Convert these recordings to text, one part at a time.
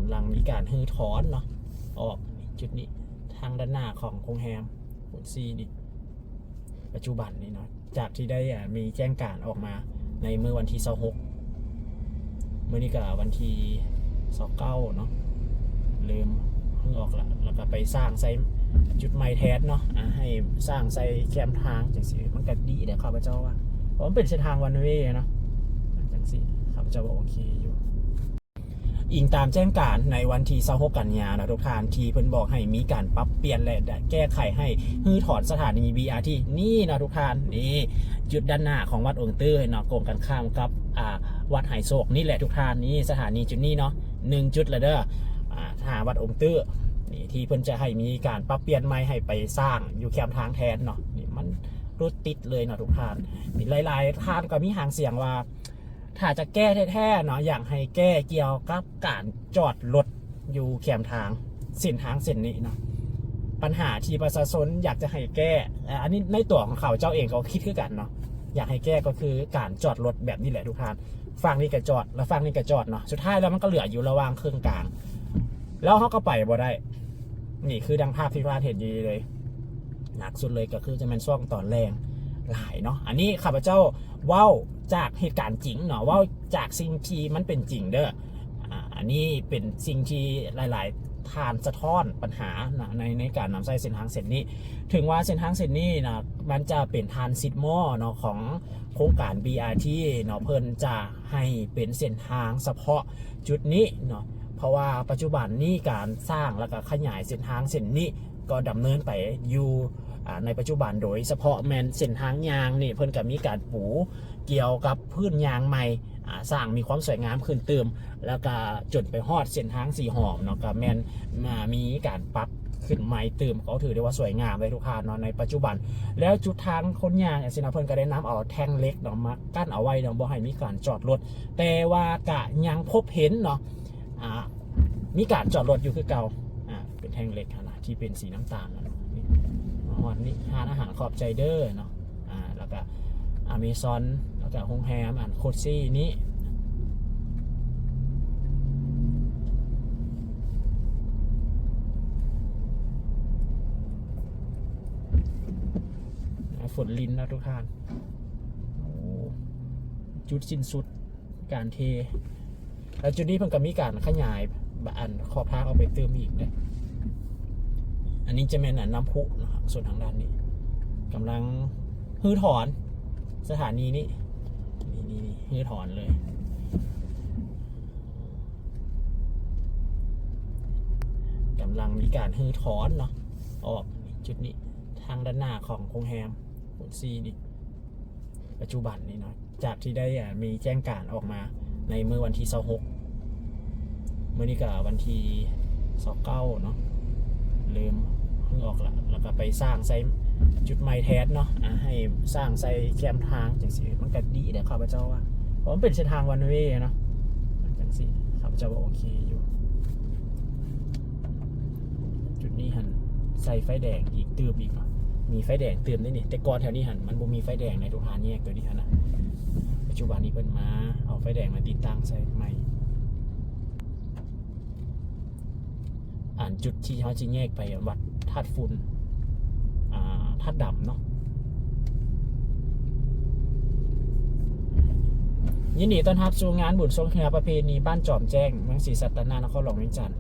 ກຳລັງມີການຮື້ຖອນເນາະ ອອກຈຸດນີ້ ທາງດ້ານໜ້າຂອງໂຮງແຮມ ໂຮງຊີນີ້ ປັດຈຸບັນນີ້ເນາະ ຈາກທີ່ໄດ້ ອ່າ ມີແຈ້ງການອອກມາໃນມື້ວັນທີຊາວຫົກ ມື້ນີ້ກໍວັນທີຊາວເກົ້າເນາະ ເລີ່ມຮື້ອອກລະ ແລ້ວກໍໄປສ້າງໃສ່ຈຸດໃໝ່ແທນເນາະ ອ່າ ໃຫ້ສ້າງໃສ່ແຄມທາງຈັ່ງຊີ້ ມັນກໍດີເດ້ ຂ້າພະເຈົ້າວ່າ ເພາະມັນເປັນເສັ້ນທາງວັນເວເນາະ ຈັ່ງຊີ້ ຂ້າພະເຈົ້າວ່າໂອເຄຢູ່. ອີງຕາມແຈ້ງການໃນວັນທີຊາວຫົກກັນຍາເນາະທຸກທ່ານ ທີ່ເພິ່ນບອກໃຫ້ມີການປັບປ່ຽນ ແລະ ແກ້ໄຂໃຫ້ຮື້ຖອນສະຖານີ ບີ ອາ ທີ ນີ້ເນາະທຸກທ່ານ ນີ້ຈຸດດ້ານໜ້າຂອງວັດອົງຕື້ເນາະ ກົງກັນຂ້າມກັບ ອ່າ ວັດໄຫໂສກນີ້ແຫຼະທຸກທ່ານ ນີ້ສະຖານີຈຸດນີ້ເນາະ ໜຶ່ງຈຸດລະເດີ ອ່າ ຖ້າວັດອົງຕື້ນີ້ ທີ່ເພິ່ນຈະໃຫ້ມີການປັບປ່ຽນໃໝ່ ໃຫ້ໄປສ້າງຢູ່ແຄມທາງແທນເນາະ ນີ້ມັນລົດຕິດເລີຍເນາະທຸກທ່ານ ນີ້ຫຼາຍໆທ່ານກໍມີຫາງສຽງວ່າ ຖ້າຈະແກ້ແທ້ໆເນາະ ຢາກໃຫ້ແກ້ກ່ຽວກັບການຈອດລົດຢູ່ແຄມທາງ ເສັ້ນທາງເສັ້ນນີ້ເນາະ ປັນຫາທີ່ປະຊາຊົນຢາກຈະໃຫ້ແກ້ ເອີ ອັນນີ້ໃນຕົວຂອງເຂົາເຈົ້າເອງກໍຄິດຄືກັນເນາະ ຢາກໃຫ້ແກ້ກໍຄືການຈອດລົດແບບນີ້ແຫຼະທຸກທ່ານ ຝັ່ງນີ້ກໍຈອດ ແລ້ວຝັ່ງນີ້ກໍຈອດເນາະ ສຸດທ້າຍແລ້ວມັນກໍເຫຼືອຢູ່ລະຫວ່າງເຄິ່ງກາງ ແລ້ວເຮົາກໍໄປບໍ່ໄດ້ ນີ້ຄືດັ່ງພາບທີ່ທ່ານເຫັນຢູ່ນີ້ເລີຍ ໜັກສຸດເລີຍກໍຄືຈະແມ່ນຊ່ວງຕອນແລງຫຼາຍເນາະ ອັນນີ້ຂ້າພະເຈົ້າເວົ້າຈາກເຫດການຈິງເນາະ ເວົ້າຈາກສິ່ງທີ່ມັນເປັນຈິງເດີ ອາ ອັນນີ້ເປັນສິ່ງທີ່ຫຼາຍໆທ່ານສະທ້ອນປັນຫານະ ໃນ ໃນການນຳໃຊ້ເສັ້ນທາງເສັ້ນນີ້ ເຖິງວ່າເສັ້ນທາງເສັ້ນນີ້ນະ ມັນຈະເປັນທຣານຊິດມໍເນາະ ຂອງໂຄງການ ບີ ອາ ທີ ເນາະ ເພິ່ນຈະໃຫ້ເປັນເສັ້ນທາງສະເພາະຈຸດນີ້ເນາະ ເພາະວ່າປັດຈຸບັນນີ້ການສ້າງ ແລ້ວກໍຂະຫຍາຍເສັ້ນທາງເສັ້ນນີ້ ກໍດຳເນີນໄປຢູ່ ອາ ໃນປັດຈຸບັນ ໂດຍສະເພາະແມ່ນເສັ້ນທາງຍ່າງນີ້ ເພິ່ນກໍມີການປູກ່ຽວກັບພື້ນຍ່າງໃໝ່ ອາ ສ້າງມີຄວາມສວຍງາມຂຶ້ນຕື່ມ ແລ້ວກໍຈົນໄປຮອດເສັ້ນທາງສີຫອມເນາະ ກໍແມ່ນ ອາ ມີການປັບຂຶ້ນໃໝ່ຕື່ມ ກໍຖືໄດ້ວ່າສວຍງາມເລີຍທຸກທ່ານເນາະ ໃນປັດຈຸບັນ ແລ້ວຈຸດທາງຄົນຍ່າງຈັ່ງຊີ້ນະ ເພິ່ນກໍໄດ້ນຳເອົາແທ່ງເຫຼັກເນາະ ມາກັ້ນເອົາໄວ້ເນາະ ບໍ່ໃຫ້ມີການຈອດລົດ ແຕ່ວ່າກໍຍັງພົບເຫັນເນາະ ອາ ມີການຈອດລົດຢູ່ຄືເກົ່າ ອາ ເປັນແທ່ງເຫຼັກຫັ້ນນະ ທີ່ເປັນສີນ້ຳຕານນັ້ນ ນີ້ ມາຮອດນີ້ ຮ້ານອາຫານຂອບໃຈເດີເນາະ ອາ ແລ້ວກະອາເມຊອນ ແລ້ວກະໂຮງແຮມ ອັນໂຄດຊີນີ້ ຝົນລິນເນາະທຸກທ່ານ ໂອ້ ຈຸດສິ້ນສຸດ ການເທ ແລ້ວຈຸດນີ້ເພິ່ນກໍມີການຂະຫຍາຍ ອັນ ຂອບທາງອອກໄປຕື່ມອີກເດ້ ອັນນີ້ຈະແມ່ນ ອັນ ນ້ຳພຸເນາະ ສ່ວນທາງດ້ານນີ້ ກຳລັງຮື້ຖອນສະຖານີນີ້ ນີ້ໆ ຮື້ຖອນເລີຍ ກຳລັງມີການຮື້ຖອນເນາະ ອອກຈຸດນີ້ ທາງດ້ານໜ້າຂອງໂຮງແຮມ ໂຮງຊີນີ້ ປັດຈຸບັນນີ້ເນາະ ຈາກທີ່ໄດ້ ອ່າ ມີແຈ້ງການອອກມາໃນມື້ວັນທີຊາວຫົກ ມື້ນີ້ກໍວັນທີຊາວເກົ້າເນາະ ເລີ່ມຮື້ອອກລະ ແລ້ວກໍໄປສ້າງໃສ່ຈຸດໃໝ່ແທນເນາະ ອ່າ ໃຫ້ສ້າງໃສ່ແຄມທາງຈັ່ງຊີ້ ມັນກໍດີເດ້ ຂ້າພະເຈົ້າວ່າ ເພາະມັນເປັນເສັ້ນທາງວັນເວເນາະ ຈັ່ງຊີ້ ຂ້າພະເຈົ້າວ່າໂອເຄຢູ່. ຈຸດນີ້ຫັ້ນໃສ່ໄຟແດງອີກຕື່ມອີກເນາະ ມີໄຟແດງຕື່ມເດ້ນີ້ ແຕ່ກ່ອນແຖວນີ້ຫັ້ນມັນບໍ່ມີໄຟແດງໃນທຸກຫ້າແຍກຕົວນີ້ຫັ້ນນະ ປັດຈຸບັນນີ້ເພິ່ນມາເອົາໄຟແດງມາຕິດຕັ້ງໃສ່ໃໝ່ ອັນຈຸດທີ່ເຮົາຊິແຍກໄປວັດທາດຝຸ່ນ ອ່າ ທາດດຳເນາະ. ຍິນດີຕ້ອນຮັບສູ່ງານບຸນຊ່ວງເຮືອປະເພນີບ້ານຈອມແຈ້ງ ເມືອງສີສັດຕະນາກ ນະຄອນຫຼວງວຽງຈັນ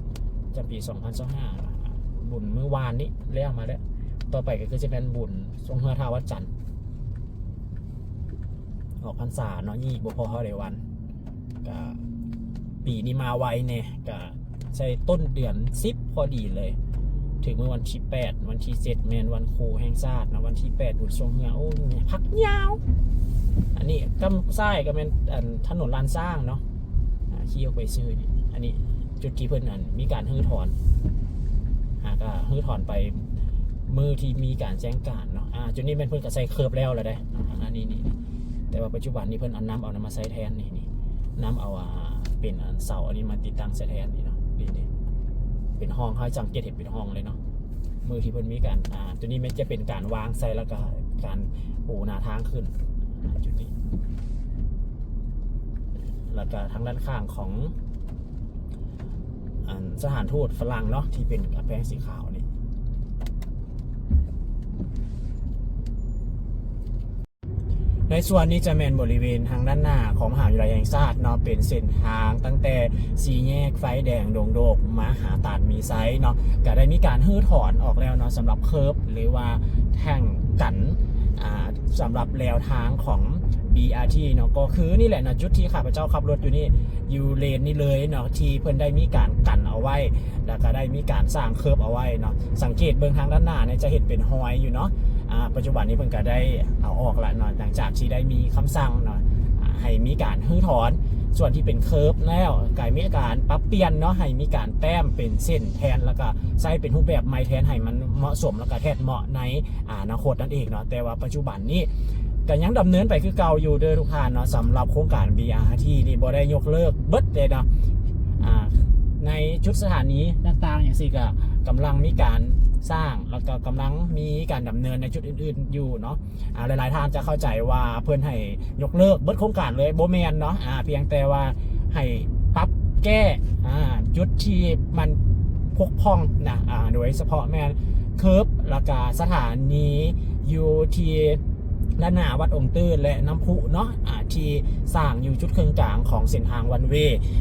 ປະຈຳປີສອງພັນຊາວຫ້າ ບຸນມື້ວານນີ້ແລ້ວມາແລ້ວ ຕໍ່ໄປກໍຄືຈະແມ່ນບຸນຊ່ວງເຮືອທ່າວັດຈັນ ອອກພັນສາເນາະ ຍັງອີກບໍ່ພໍເທົ່າໃດວັນ ກະປີນີ້ມາໄວແດ່ ກະໃສ່ຕົ້ນເດືອນສິບພໍດີເລີຍ ເຖິງມື້ວັນທີແປດ ວັນທີເຈັດແມ່ນວັນຄູແຫ່ງຊາດເນາະ ວັນທີແປດບຸນຊ່ວງເຮືອ ໂອ້ ພັກຍາວ ອັນນີ້ກ້ຳຊ້າຍກໍແມ່ນ ອັນ ຖະໜົນລ້ານຊ້າງເນາະ ອ່າ ຂີ່ອອກໄປຊື່ນີ້ ອັນນີ້ຈຸດທີ່ເພິ່ນ ອັນ ມີການຮື້ຖອນ ຫາກະຮື້ຖອນໄປມື້ທີ່ມີການແຈ້ງການເນາະ ອ່າ ຈຸດນີ້ແມ່ນເພິ່ນກໍໃສ່ເຄີບແລ້ວລະເດ້ ອັນນີ້ນີ້ ແຕ່ວ່າປັດຈຸບັນນີ້ເພິ່ນເອົາ ນຳເອົານັ້ນມາໃສ່ແທນ ນີ້ ນີ້ ນຳເອົາ ອ່າ ເປັນ ອັນ ເສົາອັນນີ້ມາຕິດຕັ້ງໃສ່ແທນນີ້ເນາະ ນີ້ ນີ້ ເປັນຮ່ອງ ເຮົາສັງເກດເຫັນເປັນຮ່ອງເລີຍເນາະ ມື້ທີ່ເພິ່ນມີການ ອ່າ ຕົວນີ້ແມ່ນຈະເປັນການວາງໃສ່ ແລ້ວກໍການປູໜ້າທາງຂຶ້ນ ອ່າ ຈຸດນີ້ ແລ້ວກໍທາງດ້ານຂ້າງຂອງ ອັນສະຖານທູດຝຣັ່ງເນາະ ທີ່ເປັນກຳແພງສີຂາວນີ້. ໃນສ່ວນນີ້ຈະແມ່ນບໍລິເວນທາງດ້ານໜ້າຂອງມະຫາວິທະຍາໄລແຫ່ງຊາດເນາະ, ເປັນເສັ້ນທາງຕັ້ງແຕ່ສີ່ແຍກໄຟແດງດົງໂດກມາຫາຕາດມີໄຊເນາະ, ກະໄດ້ມີການຮື້ຖອນອອກແລ້ວເນາະ ສຳລັບເຄີບ ຫຼືວ່າແທ່ງກັນ ອ່າ ສຳລັບແລວທາງຂອງ ບີອາທີ ເນາະ. ກໍຄືນີ້ແຫຼະເນາະ ຈຸດທີ່ຂ້າພະເຈົ້າຂັບລົດຢູ່ນີ້ ຢູ່ເລນນີ້ເລີຍເນາະ ທີ່ເພິ່ນໄດ້ມີການກັນເອົາໄວ້ ແລ້ວກໍໄດ້ມີການສ້າງເຄີບເອົາໄວ້ເນາະ. ສັງເກດເບິ່ງທາງດ້ານໜ້ານີ້ຈະເຫັນເປັນຮອຍຢູ່ເນາະ. ອາ ປັດຈຸບັນນີ້ເພິ່ນກໍໄດ້ເອົາອອກລະເນາະ ຫຼັງຈາກທີ່ໄດ້ມີຄຳສັ່ງເນາະ ອາ ໃຫ້ມີການຮື້ຖອນສ່ວນທີ່ເປັນເຄີບແລ້ວ ກໍມີການປັບປ່ຽນເນາະ ໃຫ້ມີການແຕ້ມເປັນເສັ້ນແທນ ແລ້ວກໍໃຊ້ເປັນຮູບແບບໃໝ່ແທນ ໃຫ້ມັນເໝາະສົມ ແລ້ວກໍແທດເໝາະໃນ ອານາຄົດນັ້ນເອງເນາະ. ແຕ່ວ່າປັດຈຸບັນນີ້ກໍຍັງດຳເນີນໄປຄືເກົ່າຢູ່ເດີທຸກທ່ານເນາະ. ສຳລັບໂຄງການ ບີອາທີ ນີ້ບໍ່ໄດ້ຍົກເລີກເບິດເດເນາະ. ອາ ໃນຈຸດສະຖານີຕ່າງໆຫຍັງຊີ້ ກໍກຳລັງມີການສ້າງ ແລ້ວກໍກຳລັງມີການດຳເນີນໃນຈຸດອື່ນໆຢູ່ເນາະ. ອາ ຫຼາຍໆທ່ານຈະເຂົ້າໃຈວ່າເພິ່ນໃຫ້ຍົກເລີກເບິດໂຄງການເລີຍ ບໍ່ແມ່ນເນາະ. ອາ ພຽງແຕ່ວ່າໃຫ້ປັບແກ້ ອາ ຈຸດທີ່ມັນບົກຜ່ອງນະ ອາ ໂດຍສະເພາະແມ່ນເຄີບ ແລ້ວກະສະຖານີຢູ່ທີ່ດ້ານໜ້າວັດອົງຕື້ ແລະ ນ້ຳພຸເນາະ ອາ ທີ່ສ້າງຢູ່ຈຸດເຄິ່ງກາງຂອງເສັ້ນທາງວັນເວ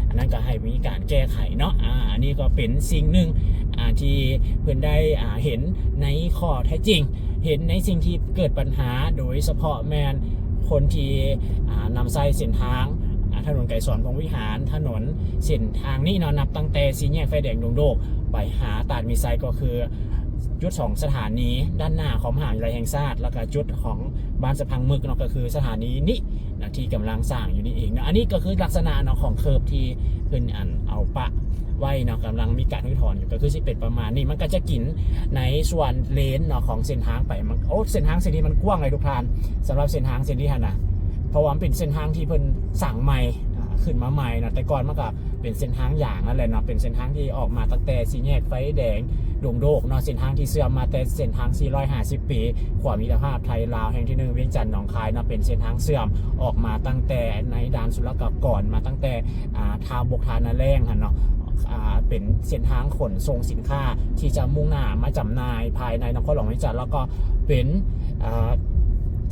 ອັນນັ້ນກໍໃຫ້ມີການແກ້ໄຂເນາະ. ອາ ອັນນີ້ກໍເປັນສິ່ງໜຶ່ງ ອາ ທີ່ເພິ່ນໄດ້ ອາ ເຫັນໃນຂໍ້ເທັດຈິງ ເຫັນໃນສິ່ງທີ່ເກີດບັນຫາ ໂດຍສະເພາະແມ່ນຄົນທີ່ ອາ ນຳໃຊ້ເສັ້ນທາງ ອາ ຖະໜົນໄກສອນພົມວິຫານ ຖະໜົນເສັ້ນທາງນີ້ເນາະ ນັບຕັ້ງແຕ່ສີ່ແຍກໄຟແດງດົງໂດກໄປຫາຕາດມີໄຊ ກໍຄືຈຸດສອງສະຖານີ ດ້ານໜ້າຂອງມະຫາວິທະຍາໄລແຫ່ງຊາດ ແລ້ວກໍຈຸດຂອງບ້ານສະພັງໝຶກເນາະ ກໍຄືສະຖານີນີ້ນະ ທີ່ກຳລັງສ້າງຢູ່ນີ້ເອງເນາະ. ອັນນີ້ກໍຄືລັກສະນະເນາະ ຂອງເຄີບທີ່ເພິ່ນ ອັນ ເອົາປະ ໄວ້ເນາະ ກຳລັງມີການຮື້ຖອນຢູ່ ກໍຄືຊິເປັນປະມານນີ້. ມັນກໍຈະກິນໃນສ່ວນເລນເນາະ ຂອງເສັ້ນທາງໄປ ມັນ ໂອ້ ເສັ້ນທາງເສັ້ນນີ້ມັນກວ້າງເລີຍທຸກທ່ານ ສຳລັບເສັ້ນທາງເສັ້ນນີ້ຫັ້ນນະ ເພາະວ່າມັນເປັນເສັ້ນທາງທີ່ເພິ່ນສ້າງໃໝ່ ອາ ຂຶ້ນມາໃໝ່ເນາະ. ແຕ່ກ່ອນມັນກໍເປັນເສັ້ນທາງຢາງນັ້ນແຫຼະເນາະ ເປັນເສັ້ນທາງທີ່ອອກມາຕັ້ງແຕ່ສີ່ແຍກໄຟແດງດົງໂດກເນາະ ເສັ້ນທາງທີ່ເຊື່ອມມາແຕ່ເສັ້ນທາງສີ່ຮ້ອຍຫ້າສິບປີ ຂົວມິດຕະພາບໄທລາວແຫ່ງທີໜຶ່ງ ວຽງຈັນ ໜອງຄາຍເນາະ ເປັນເສັ້ນທາງເຊື່ອມອອກມາຕັ້ງແຕ່ໃນດ່ານສຸລະກາກອນ ມາຕັ້ງແຕ່ ອ່າ ທ່າບົກ ທ່ານາແລ້ງຫັ້ນເນາະ ອ່າ ເປັນເສັ້ນທາງຂົນສົ່ງສິນຄ້າທີ່ຈະມຸ່ງໜ້າມາຈຳໜ່າຍພາຍໃນນະຄອນຫຼວງວຽງຈັນ ແລ້ວກໍເປັນ ເອີ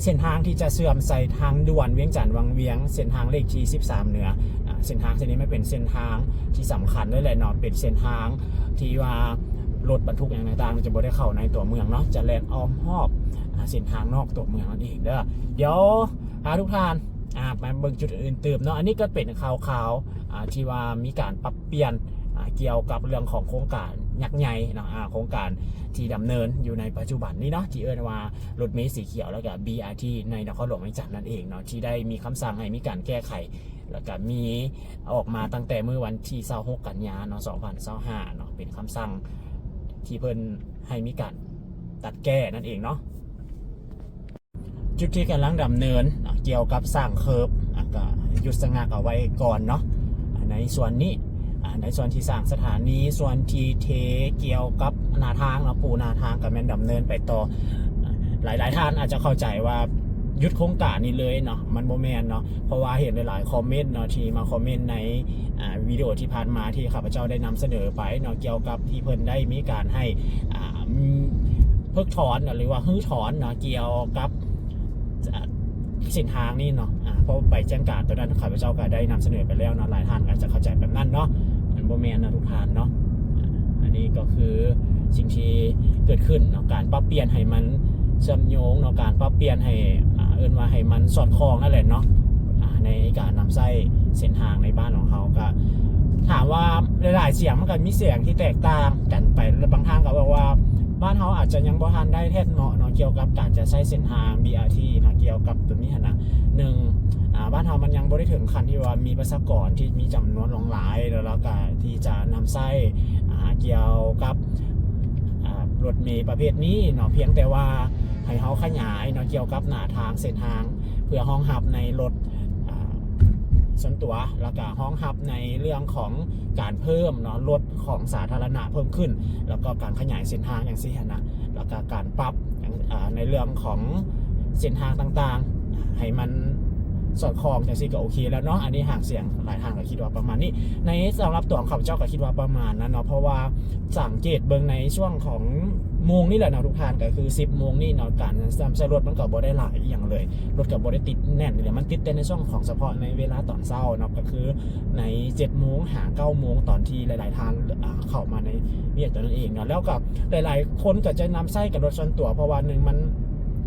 ເສັ້ນທາງທີ່ຈະເຊື່ອມໃສ່ທາງດ່ວນວຽງຈັນ ວັງວຽງ ເສັ້ນທາງເລກທີສິບສາມເໜືອ. ອ່າ ເສັ້ນທາງເສັ້ນນີ້ມັນເປັນເສັ້ນທາງທີ່ສຳຄັນເລີຍແຫຼະເນາະ ເປັນເສັ້ນທາງທີ່ວ່າລົດບັນທຸກຫຍັງຕ່າງໆຈະບໍ່ໄດ້ເຂົ້າໃນຕົວເມືອງເນາະ ຈະແລ່ນອ້ອມຮອບ ອ່າ ເສັ້ນທາງນອກຕົວເມືອງນັ້ນເອງເດີ. ດຽວພາທຸກທ່ານ ອາ ມາເບິ່ງຈຸດອື່ນຕື່ມເນາະ. ອັນນີ້ກໍເປັນຂ່າວໆ ອາ ທີ່ວ່າມີການປັບປ່ຽນ ອາ ກ່ຽວກັບເລື່ອງຂອງໂຄງການຍັກໃຫຍ່ເນາະ ອາ ໂຄງການທີ່ດຳເນີນຢູ່ໃນປັດຈຸບັນນີ້ເນາະ ທີ່ເອີ້ນວ່າລົດເມສີຂຽວ ແລ້ວກໍ ບີອາທີ ໃນນະຄອນຫຼວງວຽງຈັນນັ້ນເອງເນາະ ທີ່ໄດ້ມີຄຳສັ່ງໃຫ້ມີການແກ້ໄຂ ແລ້ວກໍມີອອກມາຕັ້ງແຕ່ມື້ວັນທີຊາວຫົກ ກັນຍາເນາະ ສອງພັນຊາວຫ້າເນາະ ເປັນຄຳສັ່ງທີ່ເພິ່ນໃຫ້ມີການຕັດແກ້ນັ້ນເອງເນາະ. ຈຸດທີ່ກຳລັງດຳເນີນ ອາ ກ່ຽວກັບສ້າງເຄີບ ອາ ກໍຢຸດຊະງັກເອົາໄວ້ກ່ອນເນາະ ອາ ໃນສ່ວນນີ້ ອາ ໃນສ່ວນທີ່ສ້າງສະຖານີ ສ່ວນທີ່ເທກ່ຽວກັບໜ້າທາງເນາະ ປູໜ້າທາງ ກໍແມ່ນດຳເນີນໄປຕໍ່. ອາ ຫຼາຍໆທ່ານອາດຈະເຂົ້າໃຈວ່າຢຸດໂຄງການນີ້ເລີຍເນາະ ມັນບໍ່ແມ່ນເນາະ ເພາະວ່າເຫັນຫຼາຍໆຄອມເມັນເນາະ ທີ່ມາຄອມເມັນໃນ ອາ ວິດີໂອທີ່ຜ່ານມາທີ່ຂ້າພະເຈົ້າໄດ້ນຳສະເໜີໄປເນາະ ກ່ຽວກັບທີ່ເພິ່ນໄດ້ມີການໃຫ້ ອາ ເພິກຖອນເນາະ ຫຼືວ່າຮື້ຖອນເນາະ ກ່ຽວກັບ ອາ ເສັ້ນທາງນີ້ເນາະ ອາ ເພາະໃບແຈ້ງການຕົວນັ້ນ ຂ້າພະເຈົ້າກໍໄດ້ນຳສະເໜີໄປແລ້ວເນາະ ຫຼາຍທ່ານອາດຈະເຂົ້າໃຈແບບນັ້ນເນາະ ມັນບໍ່ແມ່ນນະທຸກທ່ານເນາະ. ອາ ອັນນີ້ກໍຄືສິ່ງທີ່ເກີດຂຶ້ນເນາະ ການປັບປ່ຽນໃຫ້ມັນເຊື່ອມໂຍງເນາະ ການປັບປ່ຽນໃຫ້ ອາ ເອີ້ນວ່າໃຫ້ມັນສອດຄ່ອງນັ້ນແຫຼະເນາະ ອາ ໃນການນຳໃຊ້ເສັ້ນທາງໃນບ້ານຂອງເຮົາ. ກໍຖາມວ່າຫຼາຍໆສຽງ ມັນກໍມີສຽງທີ່ແຕກຕ່າງກັນໄປ ແລະ ບາງທ່ານກໍບອກວ່າ ບ້ານເຮົາອາດຈະຍັງບໍ່ທັນໄດ້ແທດເໝາະເນາະ ກ່ຽວກັບການຈະໃຊ້ເສັ້ນທາງ ບີອາທີ ເນາະ ກ່ຽວກັບຕົວນີ້ຫັ້ນນະ. ໜຶ່ງ ອາ ບ້ານເຮົາມັນຍັງບໍ່ໄດ້ເຖິງຂັ້ນທີ່ວ່າມີປະຊາກອນທີ່ມີຈຳນວນຫຼວງຫຼາຍ ແລ້ວ ແລ້ວກະທີ່ຈະນຳໃຊ້ ອາ ກ່ຽວກັບ ອາ ລົດເມປະເພດນີ້ເນາະ ພຽງແຕ່ວ່າໃຫ້ເຮົາຂະຫຍາຍເນາະ ກ່ຽວກັບໜ້າທາງເສັ້ນທາງ ເພື່ອຮອງຮັບໃນລົດ ອາ ສ່ວນຕົວ ແລ້ວກະຮອງຮັບໃນເລື່ອງຂອງການເພີ່ມເນາະ ລົດຂອງສາທາລະນະເພີ່ມຂຶ້ນ ແລ້ວກໍການຂະຫຍາຍເສັ້ນທາງຈັ່ງຊີ້ຫັ້ນນະ ແລ້ວກະການປັບ ອາ ໃນເລື່ອງຂອງເສັ້ນທາງຕ່າງໆ ໃຫ້ມັນ ສອດຄ່ອງຈັ່ງຊີ້ກໍໂອເຄແລ້ວເນາະ. ອັນນີ້ຫາງສຽງຫຼາຍທ່ານກໍຄິດວ່າປະມານນີ້ ໃນສຳລັບຕົວຂອງຂ້າພະເຈົ້າກໍຄິດວ່າປະມານນັ້ນເນາະ ເພາະວ່າສັງເກດເບິ່ງໃນຊ່ວງຂອງໂມງນີ້ແຫຼະເນາະທຸກທ່ານ ກໍຄືສິບໂມງນີ້ເນາະ ການນຳໃຊ້ລົດມັນກໍບໍ່ໄດ້ຫຼາຍອີ່ຫຍັງເລີຍ ລົດກໍບໍ່ໄດ້ຕິດແໜ້ນເລີຍ ມັນຕິດແຕ່ໃນຊ່ວງຂອງສະເພາະໃນເວລາຕອນເຊົ້າເນາະ ກໍຄືໃນເຈັດໂມງຫາເກົ້າໂມງ ຕອນທີ່ຫຼາຍໆທ່ານ ອ່າ ເຂົ້າມາໃນວຽກຕົວນັ້ນເອງເນາະ. ແລ້ວກໍຫຼາຍໆຄົນກໍຈະນຳໃຊ້ກັບລົດສ່ວນຕົວ ເພາະວ່າໜຶ່ງມັນ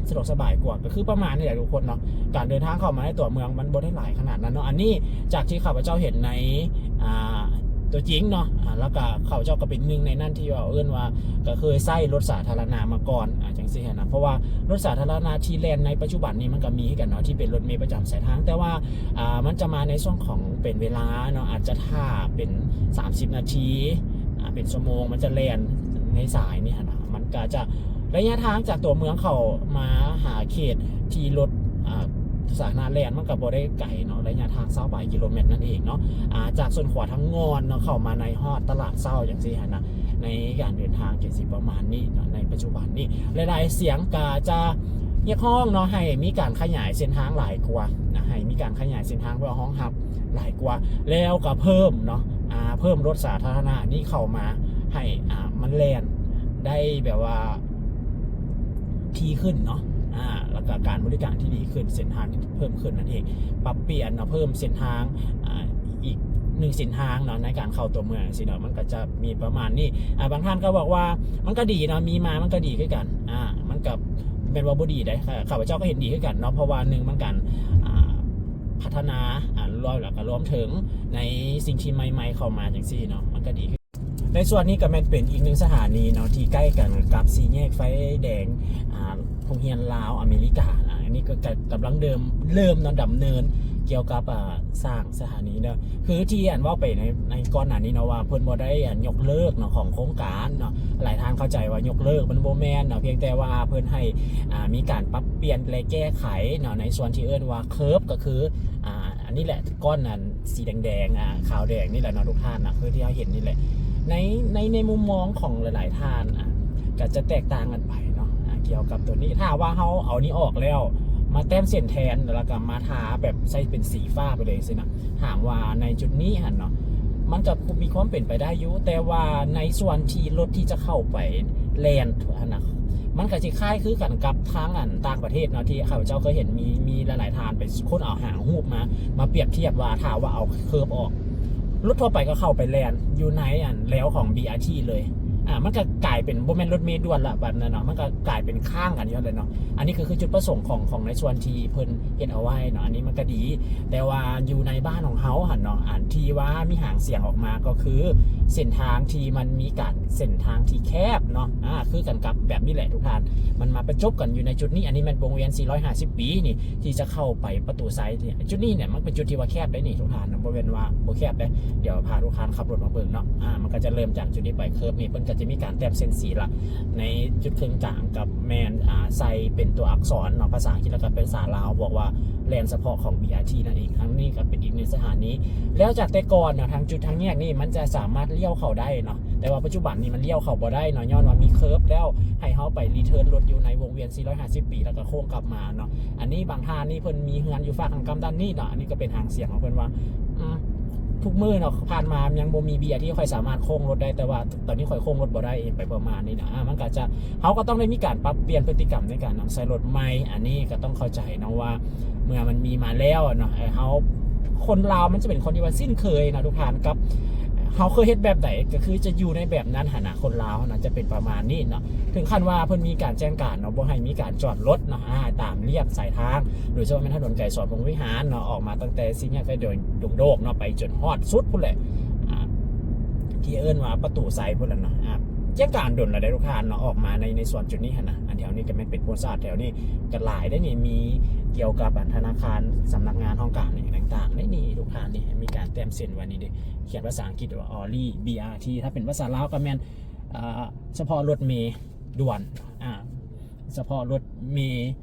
ສະດວກສະບາຍກວ່າ ກໍຄືປະມານນີ້ແຫຼະທຸກຄົນເນາະ. ການເດີນທາງເຂົ້າມາໃນຕົວເມືອງມັນບໍ່ໄດ້ຫຼາຍຂະໜາດນັ້ນເນາະ. ອັນນີ້ຈາກທີ່ຂ້າພະເຈົ້າເຫັນໃນ ອ່າ ຕົວຈິງເນາະ ອ່າ ແລ້ວກໍຂ້າພະເຈົ້າກໍເປັນໜຶ່ງໃນນັ້ນທີ່ວ່າ ເອີ້ນວ່າກໍເຄີຍໃຊ້ລົດສາທາລະນະມາກ່ອນ ອ່າ ຈັ່ງຊີ້ຫັ້ນນະ. ເພາະວ່າລົດສາທາລະນະທີ່ແລ່ນໃນປັດຈຸບັນນີ້ມັນກໍມີຄືກັນເນາະ ທີ່ເປັນລົດເມປະຈຳສາຍທາງ ແຕ່ວ່າ ອ່າ ມັນຈະມາໃນຊ່ວງຂອງເປັນເວລາເນາະ ອາດຈະຖ້າເປັນສາມສິບນາທີ ອ່າ ເປັນຊົ່ວໂມງ ມັນຈະແລ່ນໃນສາຍນີ້ຫັ້ນນະ. ມັນກໍຈະ ໄລຍະທາງຈາກຕົວເມືອງເຂົ້າມາຫາເຂດທີ່ລົດ ອ່າ ສາທາລະນະແລ່ນ ມັນກໍບໍ່ໄດ້ໄກເນາະ ໄລຍະທາງຊາວປາຍກິໂລແມັດນັ້ນເອງເນາະ. ອ່າ ຈາກສວນຂວາທາງງອນເນາະ ເຂົ້າມາໃນຮອດຕະຫຼາດເຊົ້າຈັ່ງຊີ້ຫັ້ນນະ ໃນການເດີນທາງກໍຊິປະມານນີ້ເນາະ ໃນປັດຈຸບັນນີ້. ຫຼາຍໆສຽງກໍຈະຮຽກຮ້ອງເນາະ ໃຫ້ມີການຂະຫຍາຍເສັ້ນທາງຫຼາຍກວ່ານະ ໃຫ້ມີການຂະຫຍາຍເສັ້ນທາງເພື່ອຮອງຮັບ ຫຼາຍກວ່າ ແລ້ວກໍເພີ່ມເນາະ ອ່າ ເພີ່ມລົດສາທາລະນະນີ້ເຂົ້າມາໃຫ້ ອ່າ ມັນແລ່ນໄດ້ແບບວ່າຖີ່ຂຶ້ນເນາະ ອ່າ ແລ້ວກໍການບໍລິການທີ່ດີຂຶ້ນ ເສັ້ນທາງທີ່ເພີ່ມຂຶ້ນນັ້ນເອງ. ປັບປ່ຽນເນາະ ເພີ່ມເສັ້ນທາງ ອ່າ ອີກໜຶ່ງເສັ້ນທາງເນາະ ໃນການເຂົ້າຕົວເມືອງຊີ້ເນາະ ມັນກໍຈະມີປະມານນີ້. ອ່າ ບາງທ່ານກໍບອກວ່າມັນກໍດີເນາະ ມີມາມັນກໍດີຄືກັນ ອ່າ ມັນກໍແມ່ນວ່າບໍ່ດີເດ້ ຂ້າພະເຈົ້າກໍເຫັນດີຄືກັນເນາະ ເພາະວ່າໜຶ່ງມັນການ ອ່າ ພັດທະນາ ອ່າ ລວມ ແລ້ວກໍລວມເຖິງໃນສິ່ງທີ່ໃໝ່ໆເຂົ້າມາຈັ່ງຊີ້ເນາະ ມັນກໍດີ. ໃນສ່ວນນີ້ກໍແມ່ນເປັນອີກໜຶ່ງສະຖານີເນາະ ທີ່ໃກ້ກັນກັບສີ່ແຍກໄຟແດງ ອ່າ ໂຮງຮຽນລາວອາເມລິການະ. ອັນນີ້ກໍກຳລັງເລີ່ມ ເລີ່ມເນາະ ດຳເນີນກ່ຽວກັບ ອ່າ ສ້າງສະຖານີເນາະ ຄືທີ່ອັນເວົ້າໄປໃນ ໃນກ່ອນໜ້ານີ້ເນາະ ວ່າເພິ່ນບໍ່ໄດ້ ອັນ ຍົກເລີກເນາະ ຂອງໂຄງການເນາະ. ຫຼາຍທ່ານເຂົ້າໃຈວ່າຍົກເລີກ ມັນບໍ່ແມ່ນເນາະ ພຽງແຕ່ວ່າເພິ່ນໃຫ້ ອ່າ ມີການປັບປ່ຽນ ແລະ ແກ້ໄຂເນາະ ໃນສ່ວນທີ່ເອີ້ນວ່າເຄີບ ກໍຄື ອ່າ ອັນນີ້ແຫຼະ ກ້ອນອັນສີແດງໆ ອ່າ ຂາວແດງນີ້ແຫຼະເນາະ ທຸກທ່ານນະ ຄືທີ່ເຮົາເຫັນນີ້ແຫຼະ. ໃນ ໃນ ໃນມຸມມອງຂອງຫຼາຍໆທ່ານ ອ່າ ກໍຈະແຕກຕ່າງກັນໄປເນາະ ອ່າ ກ່ຽວກັບຕົວນີ້. ຖ້າວ່າເຮົາເອົານີ້ອອກແລ້ວ ມາແຕ້ມເສັ້ນແທນ ແລ້ວກໍມາທາແບບໃສ່ເປັນສີຟ້າໄປເລີຍຊີ້ນະ ຖາມວ່າໃນຈຸດນີ້ຫັ້ນເນາະ ມັນກໍມີຄວາມເປັນໄປໄດ້ຢູ່ ແຕ່ວ່າໃນສ່ວນທີ່ລົດທີ່ຈະເຂົ້າໄປແລ່ນຫັ້ນນະ ມັນກໍຊິຄ້າຍຄືກັນກັບທາງອັນຕ່າງປະເທດເນາະ ທີ່ຂ້າພະເຈົ້າເຄີຍເຫັນ ມີ ມີຫຼາຍໆທ່ານໄປຄົ້ນເອົາ ຫາຮູບມາ ມາປຽບທຽບວ່າ ຖ້າວ່າເອົາເຄີບອອກ ລົດທົ່ວໄປກໍເຂົ້າໄປແລ່ນຢູ່ໃນອັນແລວຂອງ ບີອາທີ ເລີຍ ອ່າ ມັນກໍກາຍເປັນ ບໍ່ແມ່ນລົດເມດ່ວນລະບັດນັ້ນເນາະ ມັນກໍກາຍເປັນຄ້າງກັນຢູ່ຫັ້ນແຫຼະເນາະ. ອັນນີ້ກໍຄືຈຸດປະສົງຂອງ ຂອງໃນສ່ວນທີ່ເພິ່ນເຮັດເອົາໄວ້ເນາະ ອັນນີ້ມັນກໍດີ. ແຕ່ວ່າຢູ່ໃນບ້ານຂອງເຮົາຫັ້ນເນາະ ອັນທີ່ວ່າມີຫາງສຽງອອກມາກໍຄືເສັ້ນທາງທີ່ມັນມີການ ເສັ້ນທາງທີ່ແຄບເນາະ ອ່າ ຄືກັນກັບແບບນີ້ແຫຼະທຸກທ່ານ ມັນມາປະຈົບກັນຢູ່ໃນຈຸດນີ້. ອັນນີ້ແມ່ນວົງວຽນສີ່ຮ້ອຍຫ້າສິບປີນີ້ ທີ່ຈະເຂົ້າໄປປະຕູໄຊນີ້ ຈຸດນີ້ເນຍ ມັນເປັນຈຸດທີ່ວ່າແຄບໄດ໋ນີ້ທຸກທ່ານ ບໍ່ແມ່ນວ່າບໍ່ແຄບເດ້. ດຽວພາທຸກທ່ານຂັບລົດມາເບິ່ງເນາະ ອ່າ ມັນກໍຈະເລີ່ມຈາກຈຸດນີ້ໄປ ເຄີບນີ້ ເພິ່ນກໍຈະມີການແຕ້ມເສັ້ນສີລະ ໃນຈຸດເຄິ່ງກາງກັບແມ່ນ ອ່າ ໃສ່ເປັນຕົວອັກສອນເນາະ ພາສາອັງກິດ ແລ້ວກໍເປັນພາສາລາວ ບອກວ່າແລ່ນສະເພາະຂອງ ບີອາທີ ນັ້ນເອງ. ທາງນີ້ກໍເປັນອີກໜຶ່ງສະຖານີ ແລ້ວຈາກແຕ່ກ່ອນເນາະ ທາງຈຸດທາງແຍກນີ້ ມັນຈະສາມາດລ້ຽວເຂົ້າໄດ້ເນາະ ແຕ່ວ່າປັດຈຸບັນນີ້ມັນລ້ຽວເຂົ້າບໍ່ໄດ້ເນາະ ຍ້ອນວ່າມີເຄີບແລ້ວ ໃຫ້ເຮົາໄປຣີເທີນລົດຢູ່ໃນວົງວຽນສີ່ຮ້ອຍຫ້າສິບປີ ແລ້ວກໍໂຄ້ງກັບມາເນາະ. ອັນນີ້ບາງທ່ານນີ້ເພິ່ນມີເຮືອນຢູ່ຟາກທາງກ້ຳດ້ານນີ້ເນາະ ອັນນີ້ກໍເປັນຫາງສຽງຂອງເພິ່ນວ່າ ອືມ ທຸກມື້ເນາະ ຜ່ານມາຍັງບໍ່ມີເບຍທີ່ຂ້ອຍສາມາດໂຄ້ງລົດໄດ້ ແຕ່ວ່າຕອນນີ້ຂ້ອຍໂຄ້ງລົດບໍ່ໄດ້ ໄປປະມານນີ້ນະ. ອ່າ ມັນກໍຈະ ເຮົາກໍຕ້ອງໄດ້ມີການປັບປ່ຽນພຶດຕິກຳໃນການນຳໃຊ້ລົດໃໝ່. ອັນນີ້ກໍຕ້ອງເຂົ້າໃຈເນາະວ່າ ເມື່ອມັນມີມາແລ້ວເນາະ ເອີ ເຮົາ ຄົນລາວມັນຈະເປັນຄົນທີ່ວ່າຊິນເຄີຍເນາະທຸກທ່ານ ກັບເຮົາເຄີຍເຮັດແບບໃດ ກໍຄືຈະຢູ່ໃນແບບນັ້ນຫັ້ນນະ. ຄົນລາວເຮົານະຈະເປັນປະມານນີ້ເນາະ ເຖິງຂັ້ນວ່າເພິ່ນມີການແຈ້ງການເນາະ ບໍ່ໃຫ້ມີການຈອດລົດເນາະ ອ່າ ຕາມລຽບສາຍທາງ ໂດຍສະເພາະແມ່ນຖະໜົນໄກສອນພົມວິຫານເນາະ ອອກມາຕັ້ງແຕ່ສີ່ແຍກໄຟແດງດົງໂດກເນາະ ໄປຈົນຮອດສຸດພຸ້ນແຫຼະ ອ່າ ທີ່ເອີ້ນວ່າປະຕູໄຊພຸ້ນແຫຼະເນາະ. ອ່າ ແຈ້ງການດົນແລ້ວເດ້ທຸກທ່ານເນາະ ອອກມາໃນ ໃນສ່ວນຈຸດນີ້ຫັ້ນນະ. ອັນແຖວນີ້ກໍແມ່ນເປັນໂພນສະອາດ ແຖວນີ້ກໍຫຼາຍເດ້ນີ້ ມີກ່ຽວກັບອັນທະນາຄານ ສຳນັກງານຫ້ອງການຫຍັງຕ່າງໆ ໃນນີ້ທຸກທ່ານນີ້ ມີການແຕ້ມເສັ້ນໄວ້ນີ້ເດ້ ຂຽນພາສາອັງກິດວ່າ Early ບີອາທີ ຖ້າເປັນພາສາລາວກໍແມ່ນ ເອີ ສະເພາະລົດເມດ່ວນ ອ່າ ສະເພາະລົດເມ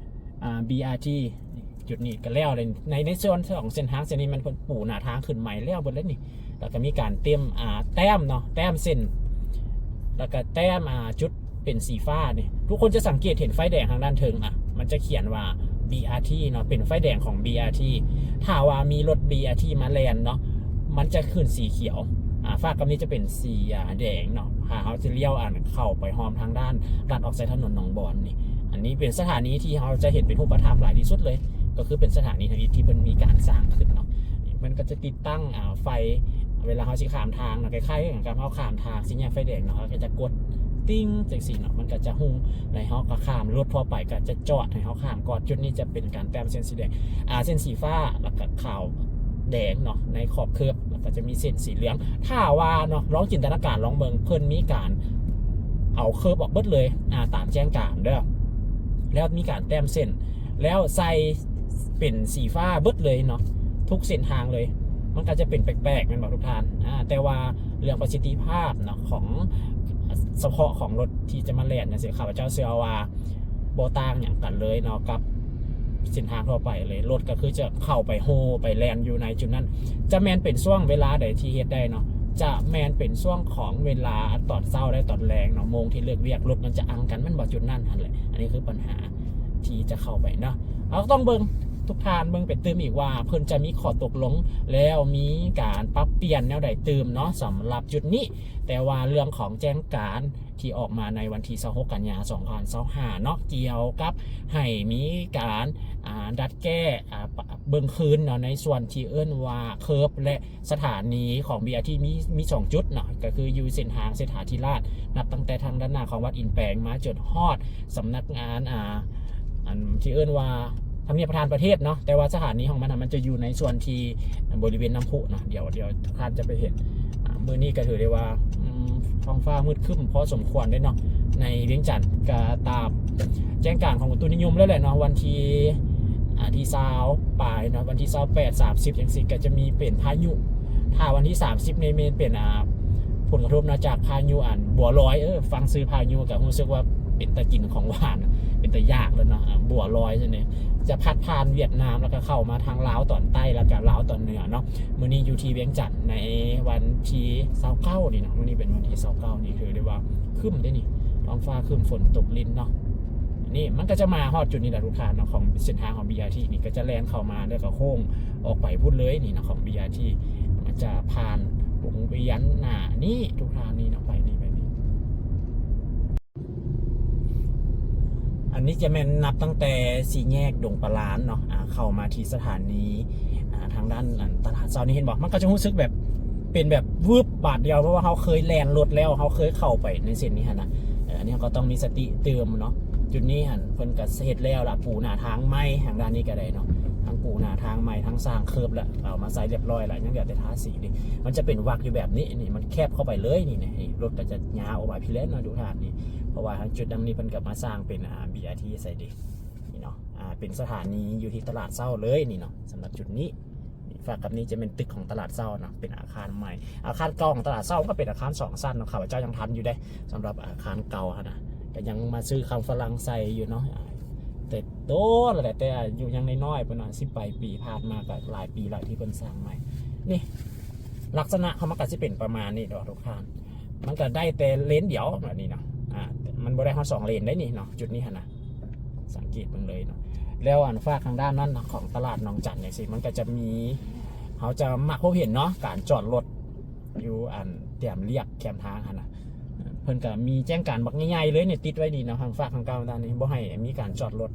ອ່າ ບີອາທີ ຈຸດນີ້ກໍແລ້ວເລີຍ. ໃນ ໃນສ່ວນຂອງເສັ້ນທາງເສັ້ນນີ້ ມັນເພິ່ນປູໜ້າທາງຂຶ້ນໃໝ່ແລ້ວເບິດແລ້ວນີ້ ແລ້ວກໍມີການເຕັມ ອ່າ ແຕ້ມເນາະ ແຕ້ມເສັ້ນ ແລ້ວກໍແຕ້ມ ອ່າ ຈຸດເປັນສີຟ້ານີ້. ທຸກຄົນຈະສັງເກດເຫັນໄຟແດງທາງດ້ານເທິງ ອ່າ ມັນຈະຂຽນວ່າ ບີອາທີເນາະ ເປັນໄຟແດງຂອງບີອາທີ. ຖ້າວ່າມີລົດບີອາທີມາແລ່ນເນາະ ມັນຈະຂຶ້ນສີຂຽວ. ອາ ຟາກກັບນີ້ຈະເປັນສີ ອາ ແດງເນາະ ຖ້າເຮົາຈະລ້ຽວ ອັນ ເຂົ້າໄປຮ່ອມທາງດ້ານ ລັດອອກໃສ່ຖະໜົນໜອງບອນນີ້. ອັນນີ້ເປັນສະຖານີທີ່ເຮົາຈະເຫັນເປັນຮູບປະທຳຫຼາຍທີ່ສຸດເລີຍ ກໍຄືເປັນສະຖານີທາງນີ້ທີ່ເພິ່ນມີການສ້າງຂຶ້ນເນາະ. ເພິ່ນກໍຈະຕິດຕັ້ງ ອາ ໄຟ ເວລາເຮົາຊິຂ້າມທາງເນາະ ຄ້າຍໆກັບເຮົາຂ້າມທາງສີ່ແຍກໄຟແດງເນາະ ເຮົາກໍຈະກົດຕິ່ງຈັ່ງຊີ້ເນາະ ມັນກໍຈະຮຸ່ງ ແລ້ວເຮົາກໍຂ້າມ ລົດທົ່ວໄປກໍຈະຈອດໃຫ້ເຮົາຂ້າມກ່ອນ. ຈຸດນີ້ຈະເປັນການແຕ້ມເສັ້ນສີແດງ ອາ ເສັ້ນສີຟ້າ ແລ້ວກໍຂາວແດງເນາະ ໃນຂອບເຄີບ ແລ້ວກໍຈະມີເສັ້ນສີເຫຼືອງ. ຖ້າວ່າເນາະ ລອງຈິນຕະນາການລອງເບິ່ງ ເພິ່ນມີການເອົາເຄີບອອກເບິດເລີຍ ອາ ຕາມແຈ້ງການເດີ ແລ້ວມີການແຕ້ມເສັ້ນ ແລ້ວໃສ່ເປັນສີຟ້າເບິດເລີຍເນາະ ທຸກເສັ້ນທາງເລີຍ ມັນກໍຈະເປັນແປກໆ ແມ່ນບໍ່ທຸກທ່ານ? ອາ ແຕ່ວ່າເລື່ອງປະສິດທິພາບເນາະ ຂອງ ສະເພາະຂອງລົດທີ່ຈະມາແລ່ນຈັ່ງຊີ້ ຂ້າພະເຈົ້າເຊື່ອວ່າບໍ່ຕ່າງຫຍັງກັນເລີຍເນາະ ກັບເສັ້ນທາງທົ່ວໄປເລີຍ. ລົດກໍຄືຈະເຂົ້າໄປໂຮໄປແລ່ນຢູ່ໃນຈຸດນັ້ນ ຈະແມ່ນເປັນຊ່ວງເວລາໃດທີ່ເຮັດໄດ້ເນາະ ຈະແມ່ນເປັນຊ່ວງຂອງເວລາຕອນເຊົ້າ ແລະ ຕອນແລງເນາະ ໂມງທີ່ເລີກວຽກ ລົດມັນຈະອັ່ງກັນ ແມ່ນບໍ່? ຈຸດນັ້ນຫັ້ນແຫຼະ ອັນນີ້ຄືບັນຫາທີ່ຈະເຂົ້າໄປເນາະ. ເຮົາຕ້ອງເບິ່ງ ທຸກທ່ານເບິ່ງໄປຕື່ມອີກວ່າ ເພິ່ນຈະມີຂໍ້ຕົກລົງ ແລ້ວມີການປັບປ່ຽນແນວໃດຕື່ມເນາະ ສຳລັບຈຸດນີ້. ແຕ່ວ່າເລື່ອງຂອງແຈ້ງການທີ່ອອກມາໃນວັນທີຊາວຫົກ ກັນຍາ ສອງພັນຊາວຫ້າເນາະ ກ່ຽວກັບໃຫ້ມີການ ອາ ດັດແກ້ ອາ ເບິ່ງຄືນເນາະ ໃນສ່ວນທີ່ເອີ້ນວ່າເຄີບ ແລະ ສະຖານີຂອງບີອາທີມີ ມີສອງຈຸດເນາະ ກໍຄືຢູ່ເສັ້ນທາງເສດຖາທິລາດ ນັບຕັ້ງແຕ່ທາງດ້ານໜ້າຂອງວັດອິນແປງມາຈົນຮອດສຳນັກງານ ອາ ອັນທີ່ເອີ້ນວ່າທຳນຽບປະທານປະເທດເນາະ. ແຕ່ວ່າສະຖານີຂອງມັນນະ ມັນຈະຢູ່ໃນສ່ວນທີ່ບໍລິເວນນ້ຳພຸເນາະ ດຽວ ດຽວທ່ານຈະໄປເຫັນ. ອາ ມື້ນີ້ກໍຖືໄດ້ວ່າ ອືມ ທ້ອງຟ້າມືດຄຶ້ມພໍສົມຄວນເດ້ເນາະ ໃນວຽງຈັນ. ກໍຕາມແຈ້ງການຂອງອຸຕຸນິຍົມເລີຍແຫຼະເນາະ ວັນທີ ອາ ທີຊາວປາຍເນາະ ວັນທີຊາວແປດ ສາມສິບຈັ່ງຊີ້ ກໍຈະມີເປັນພາຍຸ. ຖ້າວັນທີສາມສິບນີ້ແມ່ນເປັນ ອາ ຜົນກະທົບເນາະ ຈາກພາຍຸ ອັນ ບົວລອຍ ເອີ ຟັງຊື່ພາຍຸກໍຮູ້ສຶກວ່າເປັນຕາກິນຂອງຫວານ ເປັນຕາຢາກແລ້ວເນາະ. ອາ ບົວລອຍຊັ້ນນີ້ ຈະພັດຜ່ານຫວຽດນາມ ແລ້ວກໍເຂົ້າມາທາງລາວຕອນໃຕ້ ແລ້ວກໍລາວຕອນເໜືອເນາະ. ມື້ນີ້ຢູ່ທີ່ວຽງຈັນໃນວັນທີຊາວເກົ້ານີ້ເນາະ ມື້ນີ້ເປັນວັນທີຊາວເກົ້ານີ້ ຖືໄດ້ວ່າຄຶ້ມເດ້ນີ້ ທ້ອງຟ້າຄຶ້ມ ຝົນຕົກລິນເນາະ. ນີ້ມັນກໍຈະມາຮອດຈຸດນີ້ແຫຼະທຸກທ່ານເນາະ ຂອງເສັ້ນທາງຂອງບີອາທີນີ້ ກໍຈະແລ່ນເຂົ້າມາ ແລ້ວກໍໂຄ້ງອອກໄປພຸ້ນເລີຍນີ້ເນາະ ຂອງບີອາທີ ມັນຈະຜ່ານວົງວຽນໜ້ານີ້ທຸກທ່ານນີ້ເນາະ ໄປນີ້ ໄປນີ້. ອັນນີ້ຈະແມ່ນນັບຕັ້ງແຕ່ສີ່ແຍກດົງປະລານເນາະ ອາ ເຂົ້າມາທີ່ສະຖານີ ອາ ທາງດ້ານ ອັນ ຕະຫຼາດເຊົ້ານີ້ ເຫັນບໍ່? ມັນກໍຈະຮູ້ສຶກແບບ ເປັນແບບວືບບາດດຽວ ເພາະວ່າເຮົາເຄີຍແລ່ນລົດແລ້ວ ເຮົາເຄີຍເຂົ້າໄປໃນເສັ້ນນີ້ຫັ້ນນະ. ເອີ ອັນນີ້ເຮົາກໍຕ້ອງມີສະຕິຕື່ມເນາະ. ຈຸດນີ້ຫັ້ນເພິ່ນກໍເຮັດແລ້ວລະ ປູໜ້າທາງໃໝ່ ທາງດ້ານນີ້ກໍໄດ້ເນາະ ທັງປູໜ້າທາງໃໝ່ ທັງສ້າງເຄີບລະ ເອົາມາໃສ່ລຽບຮ້ອຍລະ ຍັງເຫຼືອແຕ່ທາສີນີ້. ມັນຈະເປັນວັກຢູ່ແບບນີ້ ນີ້ມັນແຄບເຂົ້າໄປເລີຍນີ້ ນີ້ລົດກໍຈະຍາວອອກມາພີ້ແຫຼະເນາະທຸກທ່ານນີ້. ເພາະວ່າທາງຈຸດດັ່ງນີ້ເພິ່ນກໍມາສ້າງເປັນ ອາ ບີອາທີ ໃສ່ເດ ນີ້ເນາະ ອາ ເປັນສະຖານີຢູ່ທີ່ຕະຫຼາດເຊົ້າເລີຍນີ້ເນາະ. ສຳລັບຈຸດນີ້ ນີ້ ຟາກກັບນີ້ຈະແມ່ນຕຶກຂອງຕະຫຼາດເຊົ້າເນາະ ເປັນອາຄານໃໝ່. ອາຄານເກົ່າຂອງຕະຫຼາດເຊົ້າມັນກໍເປັນອາຄານສອງຊັ້ນເນາະ ຂ້າພະເຈົ້າຍັງທັນຢູ່ເດ້ ສຳລັບອາຄານເກົ່າຫັ້ນນະ ກໍຍັງມາຊື້ຄຳຝຣັ່ງໃສ່ຢູ່ເນາະ. ແຕ່ໂດນແຫຼະ ແຕ່ອາຍຸຍັງນ້ອຍໆ ພຸ້ນນະ ສິບປາຍປີ ຜ່ານມາກໍຫຼາຍປີແລ້ວທີ່ເພິ່ນສ້າງໃໝ່. ນີ້ ລັກສະນະຂອງມັນກໍຊິເປັນປະມານນີ້ເນາະທຸກທ່ານ. ມັນກໍໄດ້ແຕ່ເລນດຽວແບບນີ້ເນາະ ອາ ມັນບໍ່ໄດ້ຮອດສອງເລນໄດ໋ນີ້ເນາະ ຈຸດນີ້ຫັ້ນນະ ສັງເກດເບິ່ງເລີຍເນາະ. ແລ້ວອັນຟາກທາງດ້ານນັ້ນຂອງຕະຫຼາດໜອງຈັນຈັ່ງຊີ້ ມັນກໍຈະມີ ເຮົາຈະມັກພົບເຫັນເນາະ ການຈອດລົດຢູ່ອັນຕາມລຽບແຄມທາງຫັ້ນນະ. ເພິ່ນກໍມີແຈ້ງການບັກໃຫຍ່ໆເລີຍນີ້ ຕິດໄວ້ນີ້ເນາະ ທາງຟາກທາງກ້າວດ້ານນີ້ ບໍ່ໃຫ້ມີການຈອດລົດ.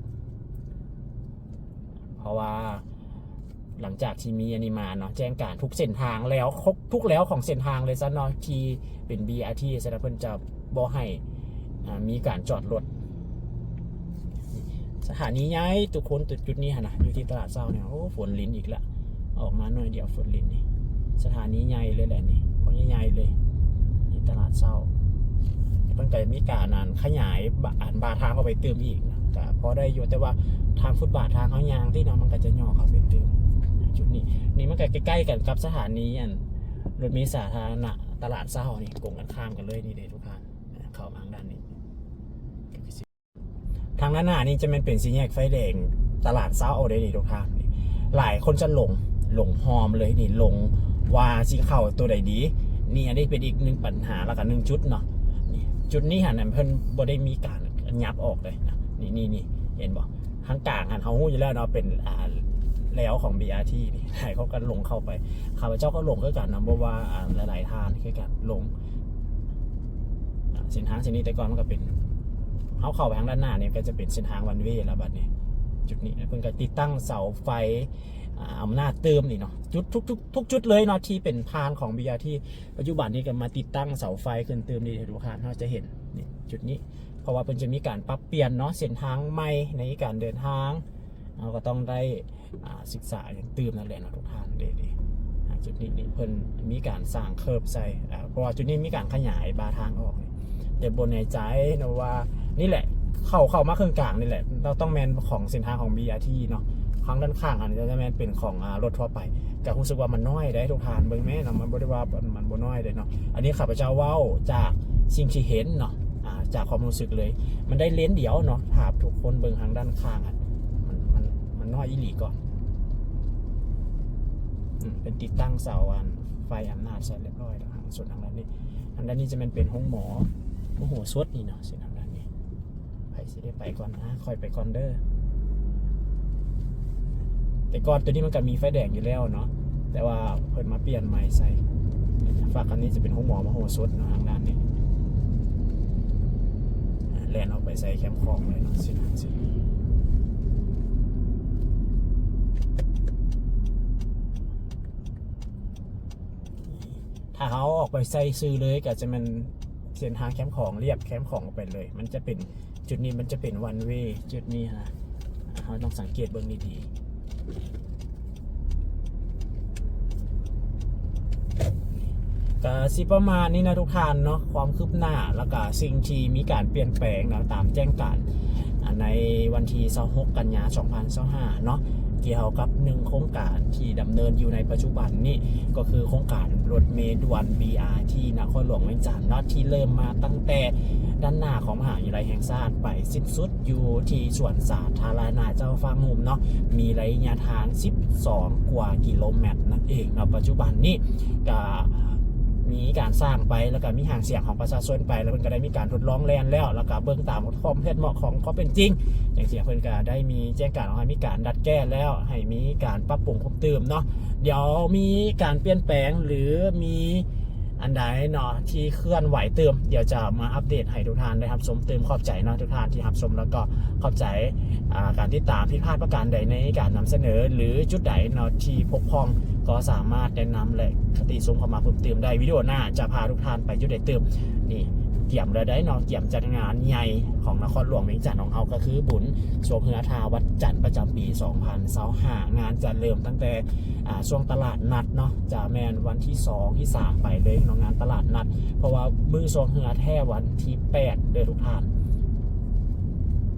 ເພາະວ່າຫຼັງຈາກທີ່ມີອັນນີ້ມາເນາະ ແຈ້ງການທຸກເສັ້ນທາງແລ້ວ ທຸກແລວຂອງເສັ້ນທາງເລີຍຊັ້ນເນາະ ທີ່ເປັນບີອາທີຊັ້ນນະ ເພິ່ນຈະບໍ່ໃຫ້ ອາ ມີການຈອດລົດ. ສະຖານີໃຫຍ່ທຸກຄົນ ຈຸດນີ້ຫັ້ນນະ ຢູ່ທີ່ຕະຫຼາດເຊົ້ານີ້ ໂອ້ ຝົນລິນອີກລະ ອອກມາໜ້ອຍດຽວຝົນລິນນີ້. ສະຖານີໃຫຍ່ເລີຍແຫຼະນີ້ ບັກໃຫຍ່ໆເລີຍ ນີ້ຕະຫຼາດເຊົ້າ. ເພິ່ນກໍມີການ ອັນ ຂະຫຍາຍ ບາ ອັນ ບາທາງອອກໄປຕື່ມອີກນະ ກໍພໍໄດ້ຢູ່ ແຕ່ວ່າທາງຟຸດບາດທາງເຮົາຍ່າງຕິເນາະ ມັນກໍຈະຫຍໍ້ເຂົ້າໄປຕື່ມ. ຈຸດນີ້ ນີ້ມັນກໍໃກ້ໆກັນກັບສະຖານີ ອັນ ລົດເມສາທາລະນະຕະຫຼາດເຊົ້ານີ້ ກົງກັນຂ້າມກັນເລີຍນີ້ເດ້ທຸກທ່ານ. ເຂົ້າມາທາງດ້ານນີ້ ທາງດ້ານໜ້ານີ້ຈະແມ່ນເປັນສີ່ແຍກໄຟແດງຕະຫຼາດເຊົ້າເດ້ນີ້ທຸກທ່ານ. ຫຼາຍຄົນຈະຫຼົງ ຫຼົງຮ່ອມເລີຍນີ້ ຫຼົງວ່າຊິເຂົ້າໂຕໃດດີ. ນີ້ ອັນນີ້ເປັນອີກໜຶ່ງບັນຫາ ແລ້ວກໍໜຶ່ງຈຸດເນາະ. ນີ້ ຈຸດນີ້ຫັ້ນ ເພິ່ນບໍ່ໄດ້ມີການຫຍັບອອກເລີຍນະ. ນີ້ ນີ້ ນີ້ ເຫັນບໍ່? ທາງກາງຫັ້ນເຮົາຮູ້ຢູ່ແລ້ວເນາະ ເປັນ ອ່າ ແລວຂອງ ບີອາທີ ນີ້ ໃຫ້ເຂົາກໍຫຼົງເຂົ້າໄປ. ຂ້າພະເຈົ້າກໍຫຼົງຄືກັນນະ ບໍ່ວ່າ ອ່າ ຫຼາຍໆທ່ານຄືກັນຫຼົງ ອ່າ ເສັ້ນທາງເສັ້ນນີ້ ແຕ່ກ່ອນມັນກໍເປັນ ເຮົາເຂົ້າໄປທາງດ້ານໜ້ານີ້ ກໍຈະເປັນເສັ້ນທາງວັນເວແລ້ວ. ບັດນີ້ຈຸດນີ້ເພິ່ນກໍຕິດຕັ້ງເສົາໄຟ ອ່າ ອຳນາດຕື່ມນີ້ເນາະ ຈຸດທຸກໆ ທຸກຈຸດເລີຍເນາະ ທີ່ເປັນຜ່ານຂອງ ບີອາທີ. ປັດຈຸບັນນີ້ກໍມາຕິດຕັ້ງເສົາໄຟຂຶ້ນຕື່ມນີ້ ໃຫ້ລູກຄ້າເຮົາຈະເຫັນນີ້ ຈຸດນີ້ ເພາະວ່າເພິ່ນຈະມີການປັບປ່ຽນເນາະ ເສັ້ນທາງໃໝ່ໃນການເດີນທາງ ເຮົາກໍຕ້ອງໄດ້ ອ່າ ສຶກສາຢ່າງຕື່ມນັ້ນແຫຼະເນາະທຸກທ່ານ. ເດ້ໆ ອ່າ ຈຸດນີ້ນີ້ເພິ່ນມີການສ້າງເຄີບໃສ່ ອ່າ ເພາະວ່າຈຸດນີ້ມີການຂະຫຍາຍບາທາງອອກນີ້ ແຕ່ບໍ່ແນ່ໃຈເນາະວ່າ ນີ້ແຫຼະ ເຂົ້າ ເຂົ້າມາເຄິ່ງກາງນີ້ແຫຼະ ເຮົາຕ້ອງແມ່ນຂອງເສັ້ນທາງຂອງ ບີອາທີ ເນາະ. ທາງດ້ານຂ້າງຫັ້ນກໍຈະແມ່ນເປັນຂອງ ອ່າ ລົດທົ່ວໄປ ກໍຮູ້ສຶກວ່າມັນນ້ອຍເດ້ທຸກທ່ານ ເບິ່ງແມ້ເນາະ ມັນບໍ່ໄດ້ວ່າ ມັນ ມັນບໍ່ນ້ອຍເດ້ເນາະ. ອັນນີ້ຂ້າພະເຈົ້າເວົ້າຈາກສິ່ງທີ່ເຫັນເນາະ ອ່າ ຈາກຄວາມຮູ້ສຶກເລີຍ ມັນໄດ້ເລນດຽວເນາະ. ຖ້າທຸກຄົນເບິ່ງທາງດ້ານຂ້າງ ອະ ມັນ ມັນ ມັນນ້ອຍອີ່ຫຼີກ່ອນ. ອືມ ເປັນຕິດຕັ້ງເສົາ ອັນ ໄຟອຳນາດໃສ່ຮຽບຮ້ອຍແລ້ວ ທາງສ່ວນທາງດ້ານນີ້ ທາງດ້ານນີ້ຈະແມ່ນເປັນໂຮງໝໍ ມະໂຫສົດນີ້ເນາະ ເສັ້ນທາງດ້ານນີ້. ໃຜຊິໄດ້ໄປກ່ອນນະ? ຂ້ອຍໄປກ່ອນເດີ. ແຕ່ກ່ອນໂຕນີ້ມັນກໍມີໄຟແດງຢູ່ແລ້ວເນາະ ແຕ່ວ່າເພິ່ນມາປ່ຽນໃໝ່ໃສ່. ຝັ່ງອັນນີ້ຈະເປັນໂຮງໝໍມະໂຫສົດເນາະ ທາງດ້ານນີ້ ແລ່ນອອກໄປໃສ່ແຄມຂອງເລີຍເນາະ ເສັ້ນທາງເສັ້ນນີ້. ຖ້າເຮົາອອກໄປໃສ່ຊື່ເລີຍ ກໍຈະແມ່ນເສັ້ນທາງແຄມຂອງ ລຽບແຄມຂອງອອກໄປເລີຍ. ມັນຈະເປັນ ຈຸດນີ້ມັນຈະເປັນວັນເວ ຈຸດນີ້ນະ ເຮົາຕ້ອງສັງເກດເບິ່ງດີໆ. ກໍຊິປະມານນີ້ນະທຸກທ່ານເນາະ ຄວາມຄືບໜ້າ ແລ້ວກໍສິ່ງທີ່ມີການປ່ຽນແປງເນາະ ຕາມແຈ້ງການ ອ່າ ໃນວັນທີຊາວຫົກ ກັນຍາ ສອງພັນຊາວຫ້າເນາະ ກ່ຽວກັບໜຶ່ງໂຄງການທີ່ດຳເນີນຢູ່ໃນປັດຈຸບັນນີ້ ກໍຄືໂຄງການລົດເມດ່ວນ ບີອາທີ ນະຄອນຫຼວງວຽງຈັນເນາະ ທີ່ເລີ່ມມາຕັ້ງແຕ່ດ້ານໜ້າຂອງມະຫາວິທະຍາໄລແຫ່ງຊາດ ໄປສິ້ນສຸດຢູ່ທີ່ສວນສາທາລະນະເຈົ້າຟ້າງຸ່ມເນາະ ມີໄລຍະທາງສິບສອງກວ່າກິໂລແມັດນັ້ນເອງເນາະ. ປັດຈຸບັນນີ້ກະມີການສ້າງໄປ ແລ້ວກະມີຫາງສຽງຂອງປະຊາຊົນໄປ ແລ້ວເພິ່ນກະໄດ້ມີການທົດລອງແລ່ນແລ້ວ ແລ້ວກະເບິ່ງຕາມຄວາມເຮັດເໝາະຂອງຄວາມເປັນຈິງ ຈັ່ງຊີ້ເພິ່ນກະໄດ້ມີແຈ້ງການອອກໃຫ້ມີການດັດແກ້ແລ້ວ ໃຫ້ມີການປັບປຸງເພີ່ມຕື່ມເນາະ. ດຽວມີການປ່ຽນແປງ ຫຼື ມີອັນໃດເນາະທີ່ເຄື່ອນໄຫວຕື່ມ ດຽວຈະມາອັບເດດໃຫ້ທຸກທ່ານໄດ້ຮັບຊົມຕື່ມ. ຂອບໃຈເນາະທຸກທ່ານທີ່ຮັບຊົມ ແລ້ວກໍຂອບໃຈ ອ່າ ການຕິດຕາມ. ຜິດພາດປະການໃດໃນການນຳສະເໜີ ຫຼື ຈຸດໃດເນາະທີ່ບົກຜ່ອງ ກໍສາມາດແນະນຳ ແລະ ຕິຊົມເຂົ້າມາເພີ່ມຕື່ມໄດ້. ວິດີໂອໜ້າຈະພາທຸກທ່ານໄປຈຸດໃດຕື່ມ. ນີ້ກຽມແລ້ວໄດ໋ເນາະ ກຽມຈັດງານໃຫຍ່ຂອງນະຄອນຫຼວງວຽງຈັນຂອງເຮົາ ກໍຄືບຸນຊ່ວງເຮືອທ່າວັດຈັນປະຈຳປີສອງພັນຊາວຫ້າ. ງານຈະເລີ່ມຕັ້ງແຕ່ ອ່າ ຊ່ວງຕະຫຼາດນັດເນາະ ຈະແມ່ນວັນທີສອງ ທີສາມ ໄປເລີຍເນາະ ງານຕະຫຼາດນັດ ເພາະວ່າມື້ຊ່ວງເຮືອແທ້ວັນທີແປດເດີທຸກທ່ານ.